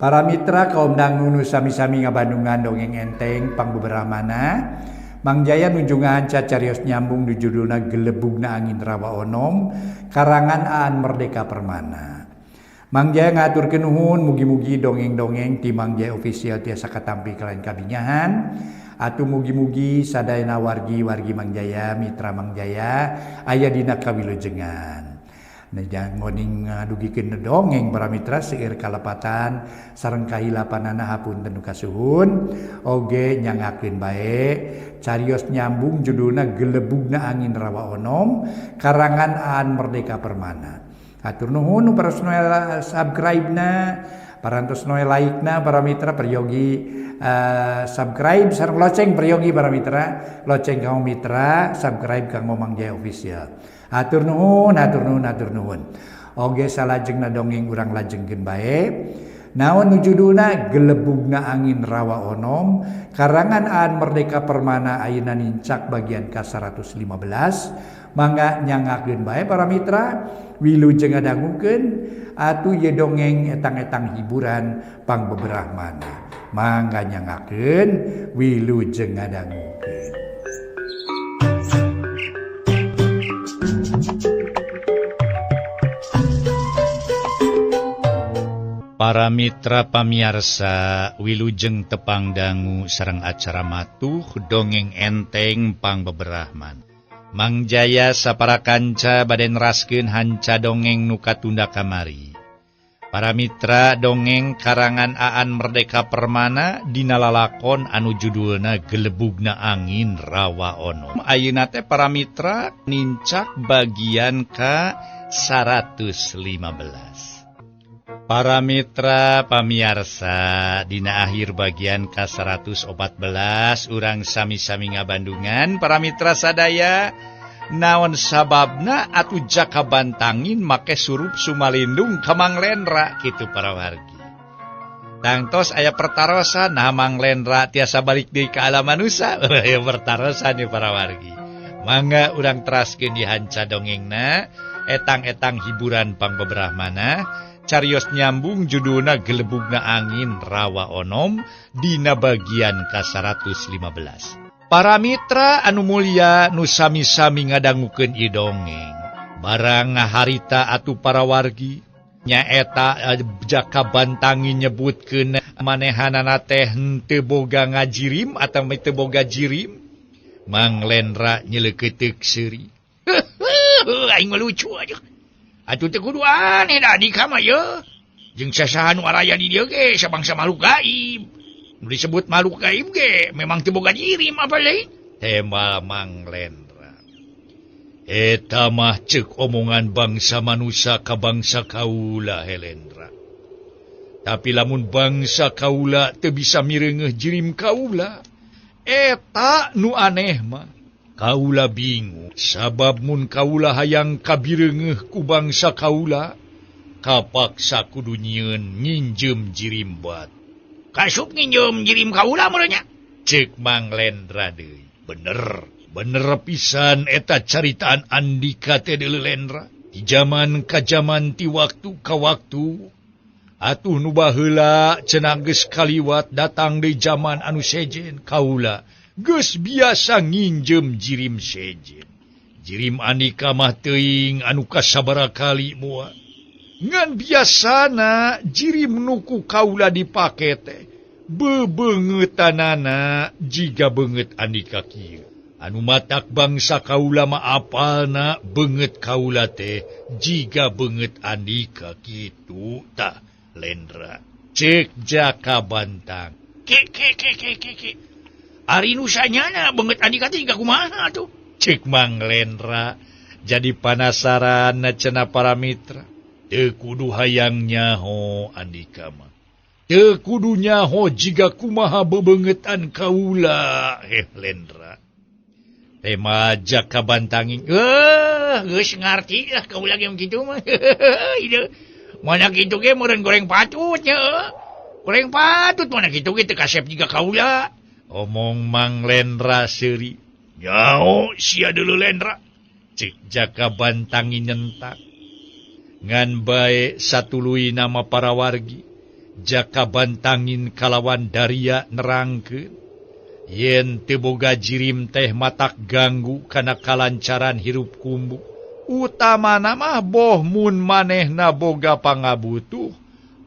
Para mitra kaum dangu nu sami-sami ngabandungan dongeng enteng pangbeberahmana, Mang Jaya nuju ngahanca carios nyambung di judulna Gelebugna Angin Rawa Onom karangan Aan Merdeka Permana. Mang Jaya ngahaturkeun nuhun, mugi-mugi dongeng-dongeng ti Mang Jaya Official tiasa katampi kalayan kabingahan atuh mugi-mugi sadayana wargi-wargi Mang Jaya, mitra Mang Jaya aya dina kawilujengan. Nah, ngoning ngadugikeun dongeng para mitra, seueur kalepatan sareng kahilapanana hapunten nu kasuhun. Oge nyangakeun bae carios nyambung judulna Gelebugna Angin Rawa Onom karangan Aan Merdeka Permana. Hatur nuhun nu parantos subscribe na, parantos noe like na para mitra. Peryogi subscribe sareng loceng, peryogi para mitra, loceng kanggo mitra, subscribe kanggo Mang Jaya Official. Hatur nuhun, hatur nuhun, hatur nuhun. Oge salajengna dongeng urang lajengkeun bae. Naon nu judulna? Gelebugna Angin Rawa Onom karangan Aan Merdeka Permana. Ayeuna nincak bagian ka 115. Mangga nyangakeun bae para mitra, wilujeng ngadangukeun atuh ye dongeng etang-etang hiburan pangbeberahmana. Mangga nyangakeun, wilujeng ngadangukeun. Para mitra pamiarsa, wilujeng tepang dangu sareng acara matuh dongeng enteng pangbeberahman. Mang Jaya sapara kanca bade neraskeun hanca dongeng nu katunda kamari. Para mitra, dongeng karangan Aan Merdeka Permana dina lalakon anu judulna Gelebugna Angin Rawa Onom. Ayeuna teh para mitra nincak bagian ka 115. Para mitra pamiarsa, dina akhir bagian ka 114 urang sami-sami ngabandungan para mitra sadaya, naon sababna atuh Jaka Bantangin make surup Sumalindung ka Mang Lendra kitu para wargi. Tangtos aya pertarosan, nah Mang Lendra tiasa balik deui ka alam manusia. Aya pertarosan nih para wargi. Mangga urang teraskeun di hanca dongengna etang-etang hiburan pangbeberahmana. Carios nyambung judulna Gelebugna Angin Rawa Onom dina bagian ka 115. Para mitra anu mulia nu sami-sami ngadangukeun ieu dongeng. Barang ngaharita atuh para wargi nyaeta Jaka Bantangin nyebutkeun manehanana teh henteu boga ngajirim atau teu boga jirim. Mang Lendra nyeleukeuteup seuri. Aing mah lucu aja. Atuh teu kudu aneh da Andika mah ye. Jeung sasaha nu araya di dieu ge sabangsa makhluk gaib. Nu disebut makhluk gaib ge memang teu boga jirim apa lain. Tembal Mang Lendra. Eta mah ceuk omongan bangsa manusia ka bangsa kaula, Helendra. Tapi lamun bangsa kaula teu bisa mireungeuh jirim kaula, eta nu aneh mah. Kaula bingung sabab mun kaula hayang kabireungeuh ku bangsa kaula, kapaksa kudu nyieun nginjem jirim bat. Kasup nginjem jirim kaula meureun nya? Ceuk Mang Lendra deui. Bener, bener pisan eta caritaan Andika teh deuleu Lendra. Di zaman ka zaman, ti waktu ka waktu, atuh nu baheula cenah geus kaliwat datang deui zaman anu sejen, kaula geus biasa nginjem jirim sejen. Jirim Andika mah teuing anu kasabaraha kali moal. Ngan biasana jirim nu ku kaula dipake teh bebeungeutanana jiga beungeut Andika kieu. Anu matak bangsa kaula mah apalna beungeut kaula teh jiga beungeut Andika kitu tah Lendra. Ceuk Jaka Bantang. Ke ke ke ke ke ke. Ari nu sanyana beungeut Andika teh jiga kumaha atuh? Ceuk Mang Lendra. Jadi panasaran cenah para mitra. Teu kudu hayang nyaho Andika mah. Teu kudu nyaho jiga kumaha bebeungeutan kaula, heh Lendra. Tema Jaka Bantangin. Geus ngarti lah kaula ge kitu mah. Ieu mana kitu ge meureun goreng patut nya. Goreng patut mana kitu ge teu kasep jiga kaula. Omong Mang Lendra seuri. Nyaho sia deuleu Lendra. Ceuk Jaka Bantangin nyentak. Ngan bae satuluy nama para wargi. Jaka Bantangin kalawan daria nerangkeun yen teu boga jirim teh matak ganggu kana kalancaran hirup kumbu. Utamana mah boh mun manehna boga pangabutuh,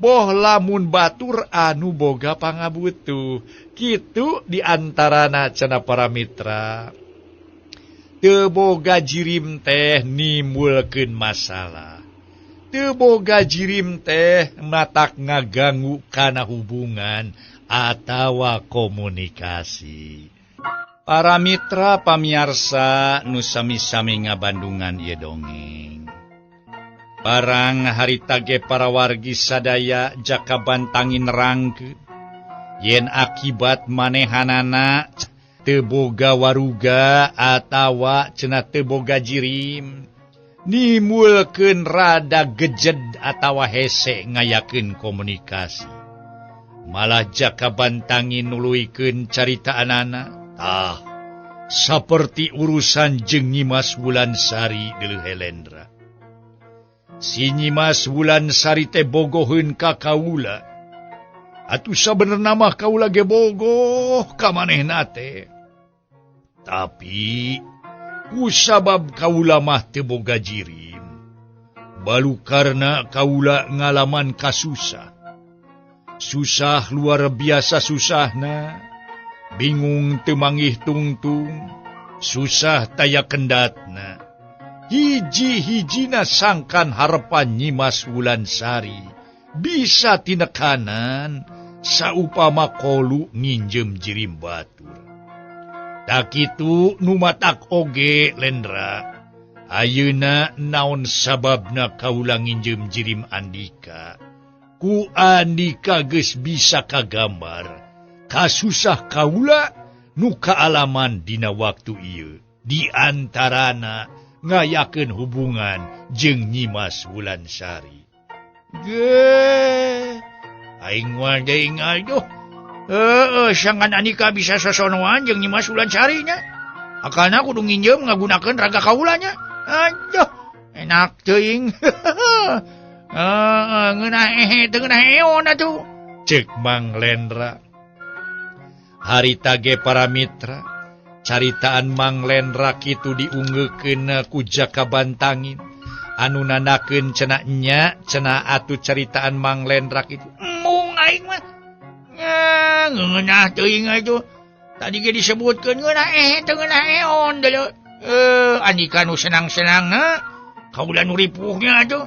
boh lamun batur anu boga pangabutuh. Kitu diantarana cenah para mitra. Teu boga jirim teh nimbulkeun masalah. Teu boga jirim teh matak ngaganggu kana hubungan atawa komunikasi. Para mitra pamiarsa nu sami-sami ngabandungan ieu dongeng. Barang harita ge para wargi sadaya Jaka Bantangin nerangkeun yen akibat manehanana teu boga waruga atawa cenah teu boga jirim nimbulkeun rada gejed atawa hese ngayakeun komunikasi. Malah Jaka Bantangin nuluykeun caritaanana tah saperti urusan jeung Nyimas Wulansari deuleuh Helendra. Si Nyimas Wulansari teh bogoheun ka kaula. Atuh sabenerna mah kaula ge bogoh ka manehna teh. Tapi kusabab kaula mah teu boga jirim. Balu karena kaula ngalaman kasusah. Susah luar biasa susahna, bingung teu manggih tungtung, susah taya kendatna. Hiji-hijina sangkan harepan Nyimas Wulansari bisa tinekanan saupama kolu nginjem jirim batur. Tak kitu nu matak oge Lendra. Ayeuna naon sababna kaula nginjem jirim Andika? Ku Andika geus bisa kagambar kasusah kaula nu kaalaman dina waktu ieu. Di antarana ngayakeun hubungan jeung Nyimas Wulansari. Ge, aing mah deui aduh. Heeh, sangkan Andika bisa sosonoan jeung Nyimas Wulansari nya. Akalna kudu nginjem ngagunakeun raga kaula nya. Aduh, enak teuing. Heeh, ngeunah ehe teu ngeunah eon atuh. Ceuk Mang Lendra. Harita ge para mitra, caritaan Mang Lendra kitu diunggeukeun ku Jaka Bantangin. Anu nandakeun cenah nya, cenah atuh caritaan Mang Lendra kitu. Embung aing mah. Ngeunah teuing atuh. Tadi ge disebutkeun ngeunah ehe teu ngeunah eon deuleu. Andika nu senang-senangna, kaula nu ripuhnya atuh.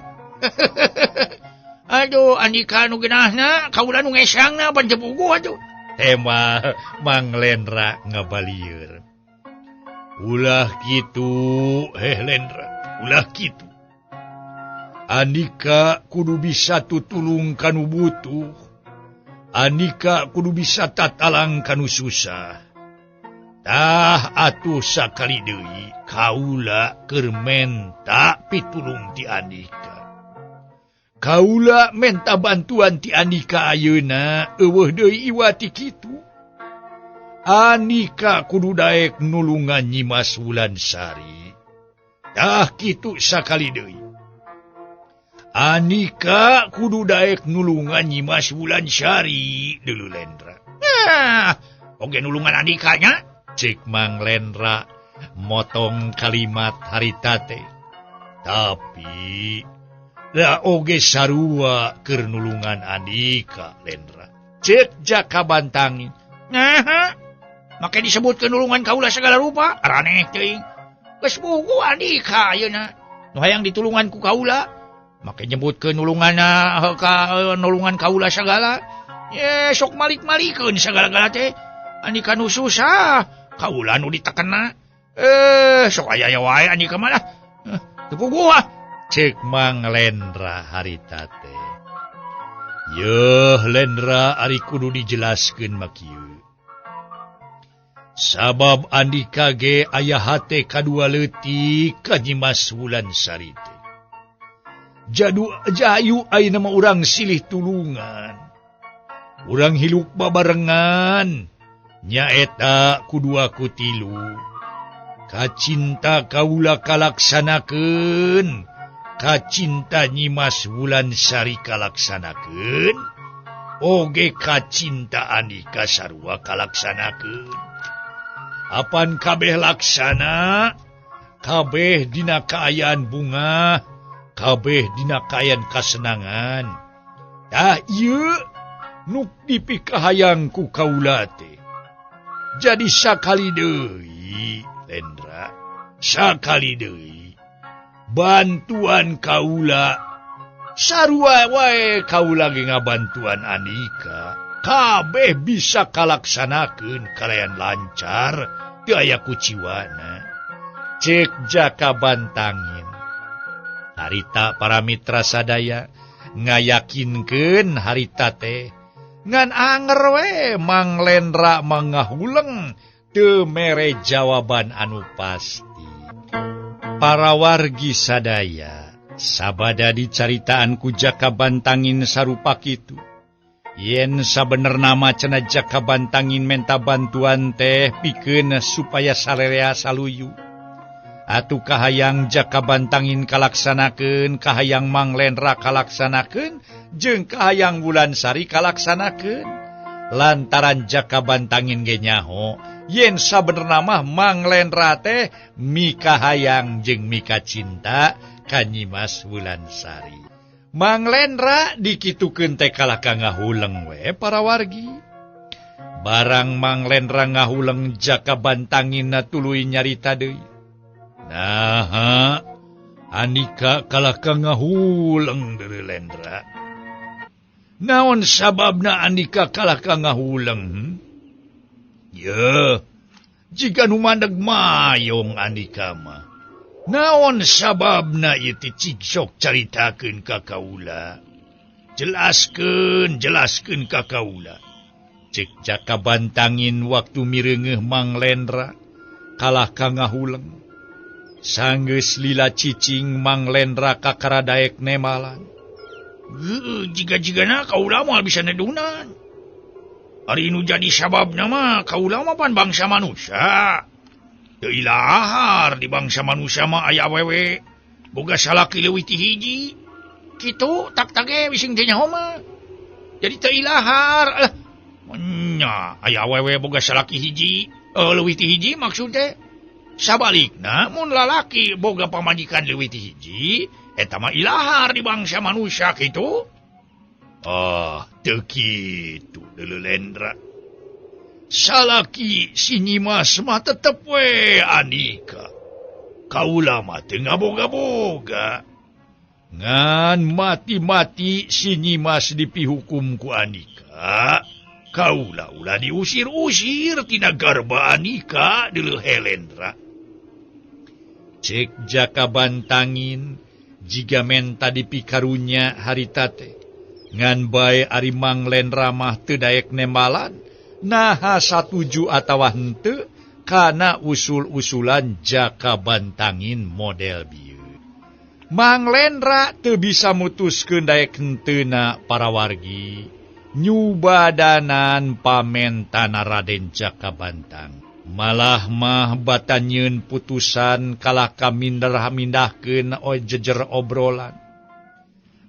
Aduh, Andika nu geunahna, kaula nu ngesangna pan teu puguh atuh. Tema Mang Lendra ngabalieur. Ulah kitu, heh Lendra, ulah kitu. Andika kudu bisa tutulung kanu butuh. Andika kudu bisa tatalang kanu susah. Tah atuh sakali deui kaula keur menta pitulung ti Andika. Kaula menta bantuan ti Andika ayeuna eueuh deui iwati kitu. Andika kudu daek nulungan Nyimas Wulansari. Tah kitu sakali deui. Andika kudu daek nulungan Nyimas Wulansari deuleu Lendra. Nah, oge nulungan Andika nya? Cek Mang Lendra motong kalimat harita teh. Tapi da oge sarua keur nulungan Andika Lendra. Cek Jaka Bantangin. Nah, make disebutkeun nulungan kaula segala rupa, araneh teuing. Geus buku Andika ayeuna. Nu hayang ditulungan ku kaula, make nyebutkeun nulunganna ka nulungan kaula segala. Ye, sok malik-malikeun segala-gala teh. Andika nu susah, kaula nu ditekena. Sok aya wae Andika mah lah. Teu puguh ah. Cek Mang Lendra harita teh. Yeuh Lendra ari kudu dijelaskeun mah kieu. Sabab Andika ge aya hate kadua leutik ka Nyimas Wulansari teh. Jadu jayu ayeuna mah urang silih tulungan. Urang hilup babarengan. Nyaeta kudua ku tilu. Kacinta kaula kalaksanakeun. Kacinta Nyimas Wulansari kalaksanakeun. Oge kacinta Andika sarua kalaksanakeun. Apan kabeh laksana, kabeh dina kaayaan bunga, kabeh dina kaayaan kasenangan. Tah ieu nu dipikahayang ku kaula teh. Jadi sakali deui Lendra, sakali deui bantuan kaula sarua wae kaula ge ngabantuan Andika. Kabeh bisa kalaksanakeun kalayan lancar teu aya kuciwana. Cek Jaka Bantangin. Harita para mitra sadaya ngayakinkeun harita teh ngan anger we Mang Lendra mangahuleng teu mere jawaban anu pasti. Para wargi sadaya sabada dicaritaan ku Jaka Bantangin sarupa kitu. Yen sabenerna mah cenah Jaka Bantangin menta bantuan teh pikeun supaya sarerea saluyu. Atuh kahayang Jaka Bantangin kalaksanakeun, kahayang Mang Lendra kalaksanakeun, jeung kahayang Wulansari kalaksanakeun. Lantaran Jaka Bantangin ge nyaho yen sabenerna mah Mang Lendra teh mikahayang jeung mikacinta ka Nyimas Wulansari. Mang Lendra dikitukeun teh kalah ka ngahuleng we para wargi. Barang Mang Lendra ngahuleng Jaka Bantangin tuluy nyarita deui. Nah, Andika kalah ka ngahuleng deui Lendra. Naon sababna Andika kalah ka ngahuleng? Ye, jika nu mandeg mayong Andika mah. Naon sababna ieu teh cik sok caritakeun ka kaula. Jelaskeun, jelaskeun ka kaula. Cek Jaka Bantangin waktu mireungeuh Mang Lendra kalah ka ngahuleng. Sanggeus lila cicing Mang Lendra kakara daek nemalan. Heueuh, jiga-jigana kaula moal bisa nedunan. Ari nu jadi sababna mah kaula mah pan bangsa manusia. Teu ilahar di bangsa manusia mah aya awewe boga salaki leuwih ti hiji. Kitu tak tage bising teh nyaho mah. Jadi teu ilahar. Alah, nya aya awewe boga salaki hiji, leuwih ti hiji maksud teh. Sabalikna mun lalaki boga pamajikan leuwih ti hiji, eta mah ilahar di bangsa manusia kitu. Ah, teu kitu deuleu Lendra. Salaki si Nyimas mah tetep we Andika. Kaula mah teu ngaboga-boga. Ngan mati-mati si Nyimas dipihukum ku Andika. Kaula ulah diusir-usir tina garba Andika deuleu Helendra. Cek Jaka Bantangin jiga menta dipikarunya harita teh. Ngan bae ari Mang Lendra mah teu daek nembalan. Naha satuju atawa henteu kana usul-usulan Jaka Bantangin model bieu. Mang Lendra teu bisa mutuskeun daek henteuna para wargi. Nyubadanan pamentana Raden Jaka Bantang. Malah mah batanyeun putusan kalah ka mindahkeun jejer obrolan.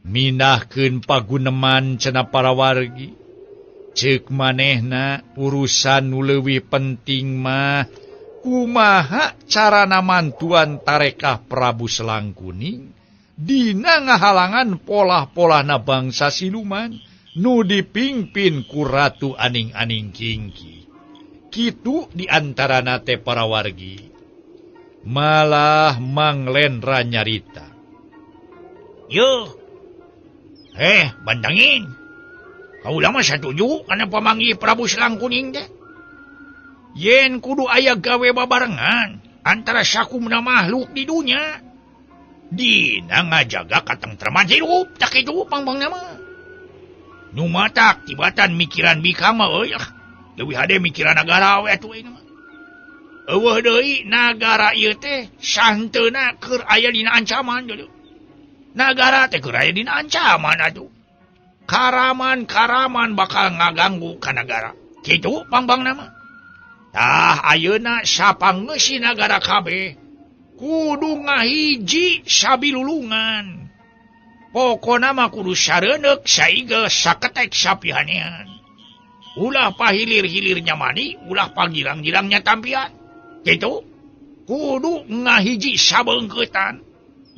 Mindahkeun paguneman cenah para wargi. Ceuk manehna urusan nu leuwih penting mah kumaha carana mantuan tarekah Prabu Selangkuning dina ngahalangan polah-polahna bangsa siluman nu dipimpin ku Ratu Aning-Aning Kingki. Kitu diantarana teh para wargi. Malah Mang Lendra nyarita. Yuh. Bantangin. Kaula mah satuju kana pamanggih Prabu Selangkuning teh. Yen kudu aya gawe babarengan antara sakumna makhluk di dunya. Dina ngajaga katengtreman hirup tak kitu pangbangna mah. Nu matak tibatan mikiran bikang mah euy ah. Leuwih hade mikiran nagara we atuh ieu mah. Eueuh deui nagara ieu teh santeuna keur aya dina ancaman deui. Nagara teh keur aya dina ancaman atuh. Karaman-karaman bakal ngaganggu ka nagara. Kitu pangbangna mah. Tah ayeuna sapangeusi nagara kabeh kudu ngahiji sabilulungan. Pokona mah kudu sareundeuk saigel saketek sapihanean. Ulah pahilir-hilirnya mani, ulah pagirang-girangnya tampian. Gitu. Kudu ngahiji sabeungkeutan.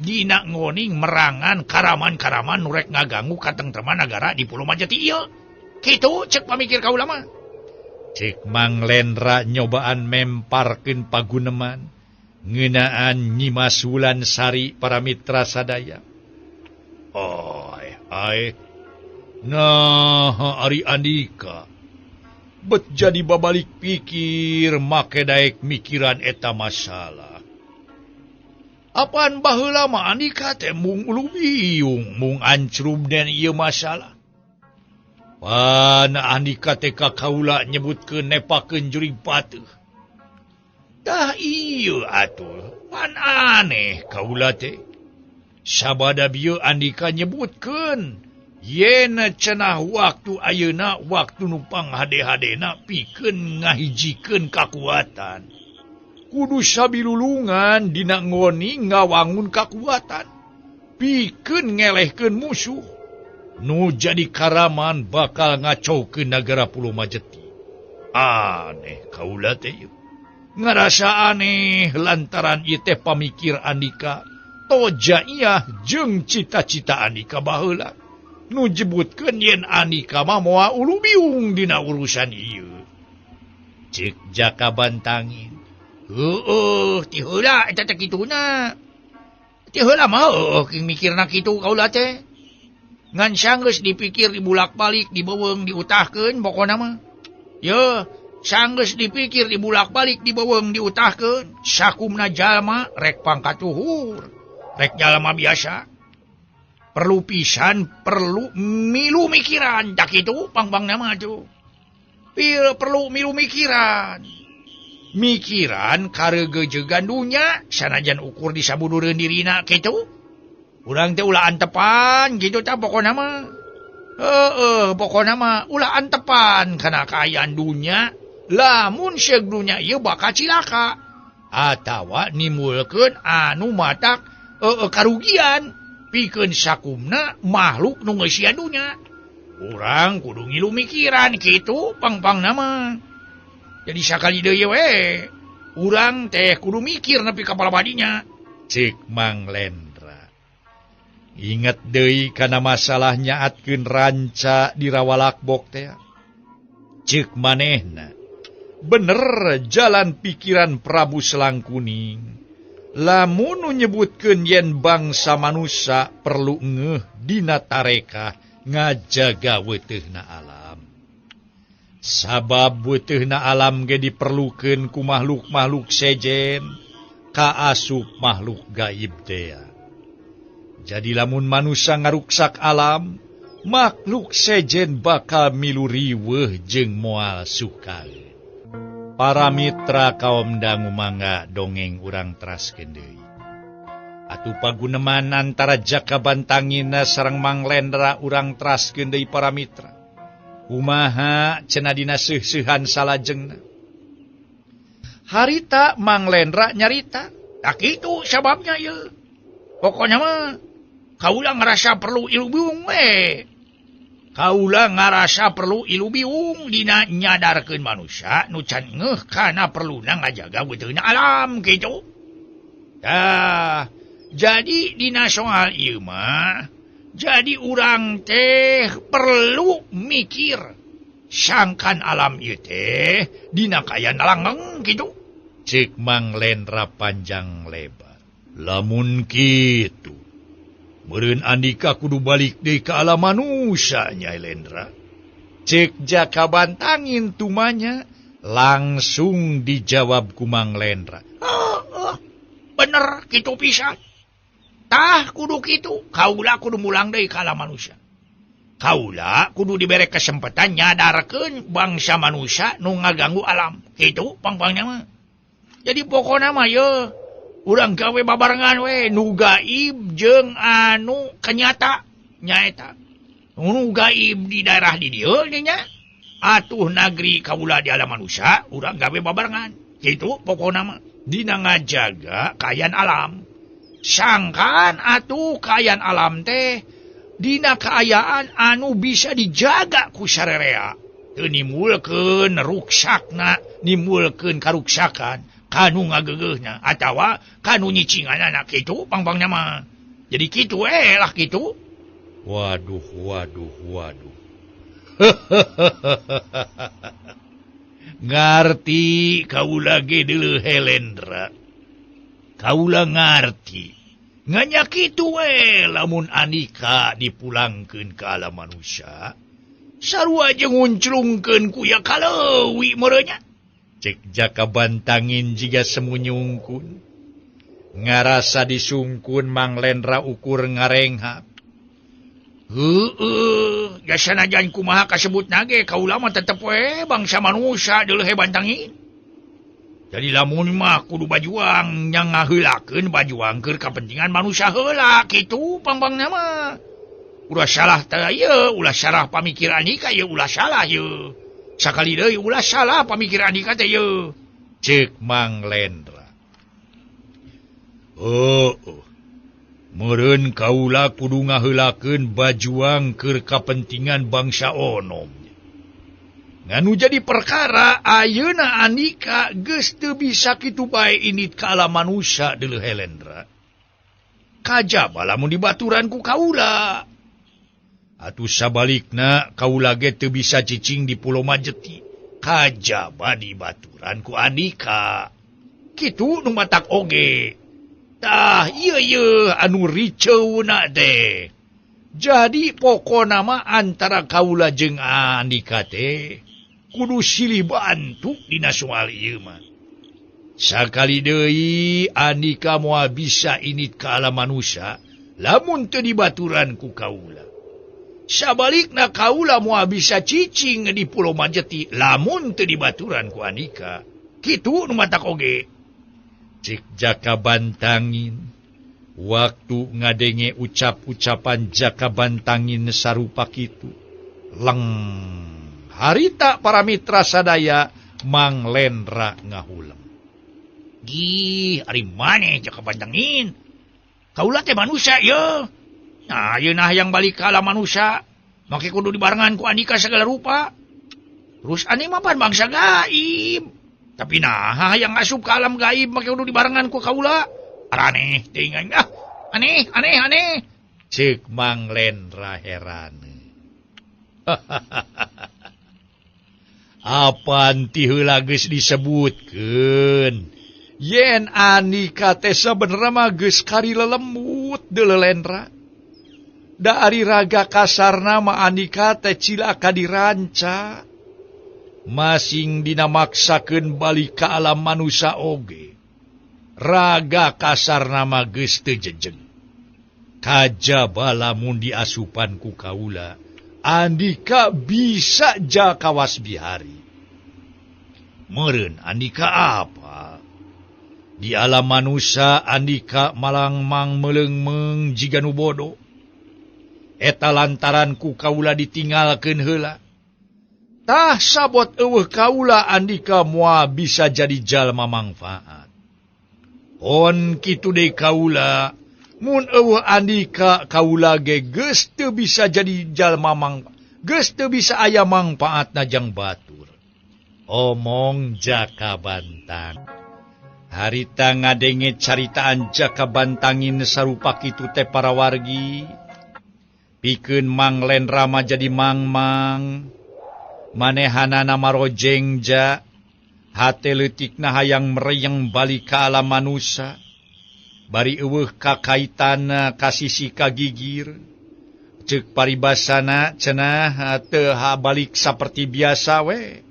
Dina ngoning merangan karaman-karaman nu rek ngaganggu katengtreman nagara di Pulau Majeti ieu. Kitu cek pamikir kaula mah. Cek Mang Lendra nyobaan memparkeun paguneman ngeunaan Nyimas Wulansari para mitra sadaya. Ai ai. Nah, ari Andika bet jadi babalik pikir make daek mikiran eta masalah. Apaan baheula mah Andika teh mung ulubiung mung ancrub den ieu masalah. Pan Andika teh ka kaula nyebutkeun nepakeun jurig pateuh. Tah ieu atuh pan aneh kaula teh. Sabada bieu Andika nyebutkeun yen cenah waktu ayeuna waktu nu panghade-hadena pikeun ngahijikeun kakuatan. Kudu sabilulungan dina ngoni ngawangun kakuatan pikeun ngelehkeun musuh nu jadi karaman bakal ngacaukeun nagara Pulau Majeti. Aneh kaula teh ngarasa aneh lantaran ieu teh pamikir Andika toja iyah jeung cita-cita Andika baheula nu jebutkeun yen Andika mah moal ulubiung dina urusan ieu. Cek Jaka Bantangin. Heueuh ti heula eta teh kituna. Ti heula mah heueuh king mikirna kitu kaula teh. Ngan sanggeus dipikir dibulak-balik dibeuweung diutahkeun pokona mah. Yeuh, sanggeus dipikir dibulak-balik dibeuweung diutahkeun sakumna jalma rek pangkat luhur, rek jalma biasa. Perlu pisan, perlu milu mikiran, tak itu pang-pang nama tuh. Pil perlu milu mikiran. Mikiran karegejegan dunya sanajan ukur disabudureun dirina kitu. Urang teh ulah antepan kitu tah pokona mah. Heueuh, pokona mah ulah antepan kana kaayaan dunya. Lamun seug dunya ieu bakal cilaka atawa nimbulkeun anu matak karugian pikeun sakumna makhluk nu ngeusian dunya. Urang kudu ngilu mikiran kitu pang-pang nama. Jadi sakali deui we urang teh kudu mikir nepi ka palabadinya. Cek Mang Lendra. Inget deui kana masalah nyaatkeun ranca di Rawalakbok teh. Cek manehna. Bener jalan pikiran Prabu Selangkuning. Lamun nu nyebutkeun yen bangsa manusa perlu ngeuh dina tarekah ngajaga wetehna alam. Sabab wetehna alam ge diperlukeun ku makhluk-makhluk sejen kaasup makhluk gaib teh. Jadi lamun manusa ngaruksak alam, makhluk sejen bakal milu riweuh jeung moal suka. Para mitra kaum dangu mangga dongeng urang teraskeun deui. Atuh paguneman antara Jaka Bantangina sareng Mang Lendra urang teraskeun deui para mitra. Kumaha cenah dina seuh-seuhan salajengna. Harita Mang Lendra nyarita, tak kitu sababnya ieu. Pokoknya mah kaula ngarasa perlu ilubiung we. Kaula ngarasa perlu ilubiung dina nyadarkeun manusia nu can ngeuh kana perluna ngajaga weuteuna alam kitu. Tah, jadi dina soal ieu mah jadi urang teh perlu mikir sangkan alam ieu teh dina kaayaan langgeng kitu. Cek Mang Lendra panjang lebar. Lamun kitu meureun Andika kudu balik deui ka alam manusia Nyai Lendra. Cek Jaka Bantangin tumanya langsung dijawab ku Mang Lendra. Oh, bener kitu pisan. Tah kudu kitu, kaula kudu mulang deui ka alam manusia. Kaula kudu dibere kesempatan nyadarkeun bangsa manusia nu ngaganggu alam. Kitu pang-pangna mah. Jadi pokona mah ye urang gawe babarengan we nu gaib jeung anu kenyata nyaeta. Nu gaib di daerah di dieu nya atuh nagri kaula di alam manusia urang gawe babarengan. Kitu pokona mah dina ngajaga kaayaan alam. Sangkaan atuh kaayaan alam teh Dina kaayaan anu bisa dijaga ku sarerea. Teu nimbulkeun ruksakna, nimbulkeun karuksakan kanu ngageugeuhna atawa kanu nyicinganana kitu pangpangna mah. Jadi kitu we lah kitu. Waduh waduh waduh. Ngarti kaula ge deuleuh Helendra. Kaula ngarti. Nganya kitu we lamun Andika dipulangkeun ka alam manusia. Sarua jeung ngunclungkeun ku ya kaleuwi meureun nya. Cek Jaka Bantangin jiga semunyungkun. Ngarasa disungkun Mang Lendra ukur ngarenghap. Heueuh, jasa najan kumaha kasebutna ge kaula mah tetep we bangsa manusia deuleuh Bantangin. Jadi lamun mah kudu bajuang nya ngaheulakeun bajuang keur kapentingan manusia heula kitu pangpangna mah. Ulah salah teh ieu, ulah salah pamikiran Andika ieu, ulah salah ieu. Sakali deui ulah salah pamikiran Andika teh ieu. Ceuk Mang Lendra. Heueuh. Meureun kaula kudu ngaheulakeun bajuang keur kapentingan bangsa onom. Nganu jadi perkara ayeuna Andika geus teu bisa kitu bae indit ka alam manusia deuleuh Helendra. Kajaba lamun dibaturan ku kaula. Atuh sabalikna kaula ge teu bisa cicing di Pulau Majeti. Kajaba dibaturan ku Andika. Kitu nu matak oge. Tah ieu ieu anu riceuna teh. Jadi pokona mah antara kaula jeung Andika teh kudu silih bantu dina soal ieu mah. Sakali deui Andika moal bisa init ka alam manusia lamun teu dibaturan ku kaula. Sabalikna kaula moal bisa cicing di Pulau Majeti lamun teu dibaturan ku Andika. Kitu nu matak oge. Cek Jaka Bantangin. Waktu ngadenge ucap-ucapan Jaka Bantangin sarupa kitu. Leng harita para mitra sadaya Mang Lendra ngahuleng. Gih, ari maneh Jaka Bantangin? Kaula teh manusia ye. Nah, ayeuna hayang balik ka alam manusia, make kudu dibarengan ku Andika segala rupa. Terus aneh mah pan bangsa gaib. Tapi nah hayang asup ka alam gaib make kudu dibarengan ku kaula. Araneh teuing aing ah. Aneh, aneh, aneh. Ceuk Mang Lendra heran. Apan ti heula geus disebutkeun? Yen Andika teh sabenerna mah geus kari lelembut deuleuh Lendra. Da ari raga kasarna mah Andika teh cilaka diranca. Masing dina maksakeun balik ka alam manusia oge. Raga kasarna mah geus teu jejeg. Kajaba lamun diasupan ku kaula, Andika bisa jakawas bihari. Meureun Andika apa? Di alam manusia Andika malangmang meleungmeung jiga nu bodoh. Eta lantaran ku kaula ditinggalkeun heula. Tah sabot eueuh kaula Andika moal bisa jadi jalma mangfaat. On kitu deui kaula, mun eueuh Andika kaula ge geus teu bisa jadi jalma mangfaat, geus teu bisa aya mangfaatna jang batur. Omong Jaka Bantang. Harita ngadenge caritaan Jaka Bantangin sarupa kitu teh para wargi. Pikeun Mang Lendra mah jadi mang-mang. Manehanana marojeng ja. Hate leutikna hayang mereyeng balik ka alam manusia. Bari eueuh kakaitana ka sisi kagigir. Ceuk paribasana cenah teu balik saperti biasa we.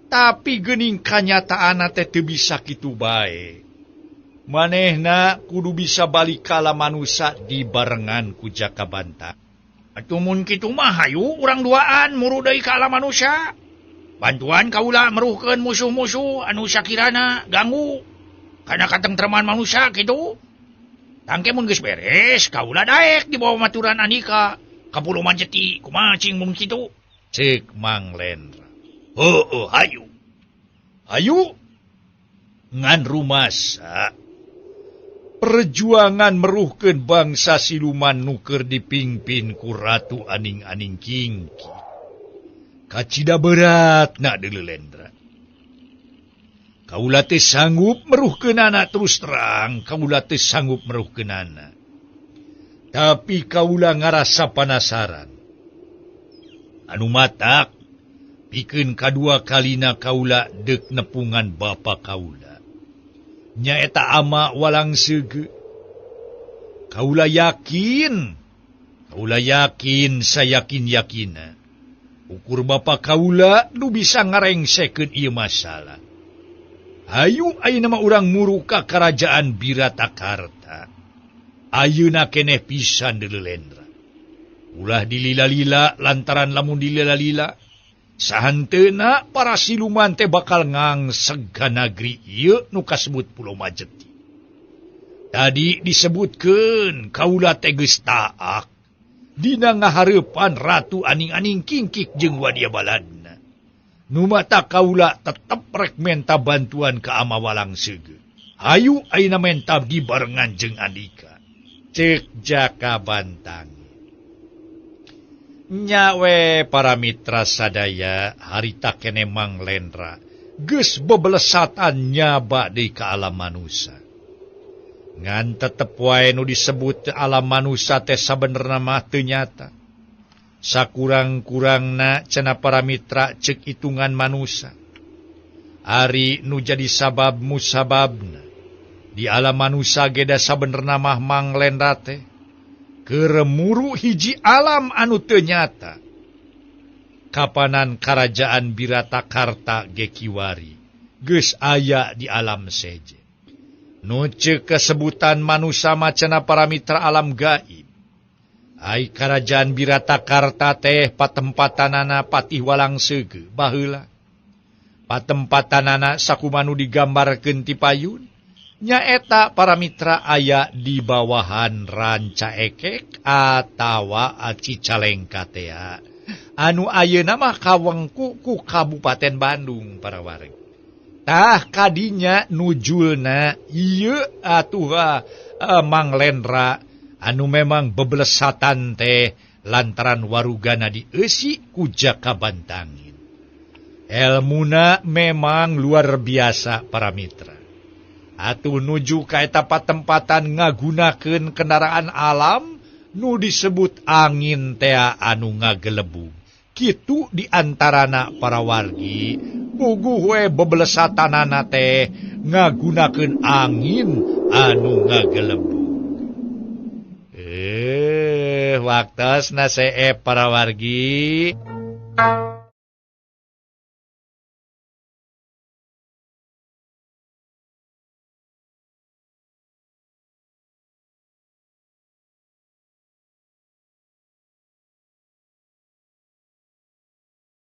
Tapi geuning kanyataanna teh teu bisa kitu bae. Manehna kudu bisa balik ka alam manusia dibarengan ku Jaka Bantang. Atuh mun kitu mah hayu urang duaan muru deui ka alam manusia. Bantuan kaula meruhkeun musuh-musuh anu sakirana ganggu kana katentreman manusia kitu. Tangke mun geus beres kaula daek dibawa maturan Andika ka Pulau Majeti kumaha cing mun kitu. Ceuk Mang Lendra. Heueuh hayu. Hayu ngan rumasa. Perjuangan meruhkeun bangsa siluman nu keur dipingpin ku Ratu Aning-Aning Kingki. Kacida beratna Deuleu Lendra. Kaula teh sanggup meruhkeunana terus terang, kaula teh sanggup meruhkeunana. Tapi kaula ngarasa panasaran. Anu matak pikeun kadua kalina kaula deuk nepungan bapa kaula. Nyaeta ama Walang Sege. Kaula yakin sayakin-yakina. Ukur bapa kaula nu bisa ngarengsekeun ieu masalah. Hayu ayeuna mah urang muru ka karajaan Biratakarta. Ayeuna keneh pisan Deuleu Lendra. Ulah dilila-lila lantaran lamun dilila-lila sahanteuna para siluman teh bakal ngangseg ka nagri ieu nu kasebut Pulau Majeti. Tadi disebutkeun kaula teh geus taak dina ngahareupan Ratu Aning-Aning Kingkik jeung Wadia Baladna. Nu mata kaula tetep rek menta bantuan ka Ama Walang Sege. Hayu ayeuna menta dibarengan jeung Andika. Ceuk Jaka Bantang. Nya we para mitra sadaya harita keneh Mang Lendra geus bebelesatan nyaba deui ka alam manusa. Ngan tetep wae nu disebut alam manusa teh sabenerna mah teu nyata. Sakurang-kurangna cenah para mitra ceuk hitungan manusa. Ari nu jadi sabab musababna di alam manusa ge da sabenerna mah Mang Lendra teh keur muru hiji alam anu teu nyata. Kapanan karajaan Biratakarta ge kiwari geus aya di alam seje. Nu ceuk kesebutan manusa mah cenah para mitra alam gaib. Ai karajaan Biratakarta teh patempatanana Patih Walang Sege baheula. Patempatanana sakumanu digambarkeun ti payun nyaeta para mitra aya di bawahan Ranca Ekek atawa Cicalengka tea. Anu ayeuna mah kawengku ku Kabupaten Bandung para wargi. Tah kadinya nujulna ieu atuh Mang Lendra anu memang bebelesatan teh lantaran warugana dieusi ku Jaka Bantangin. Elmuna memang luar biasa para mitra. Atuh nuju ka eta patempatan ngagunakeun kendaraan alam nu disebut angin tea anu ngagelebug. Kitu diantarana para wargi puguh we bebelesatanana teh ngagunakeun angin anu ngagelebug. Waktosna seep para wargi.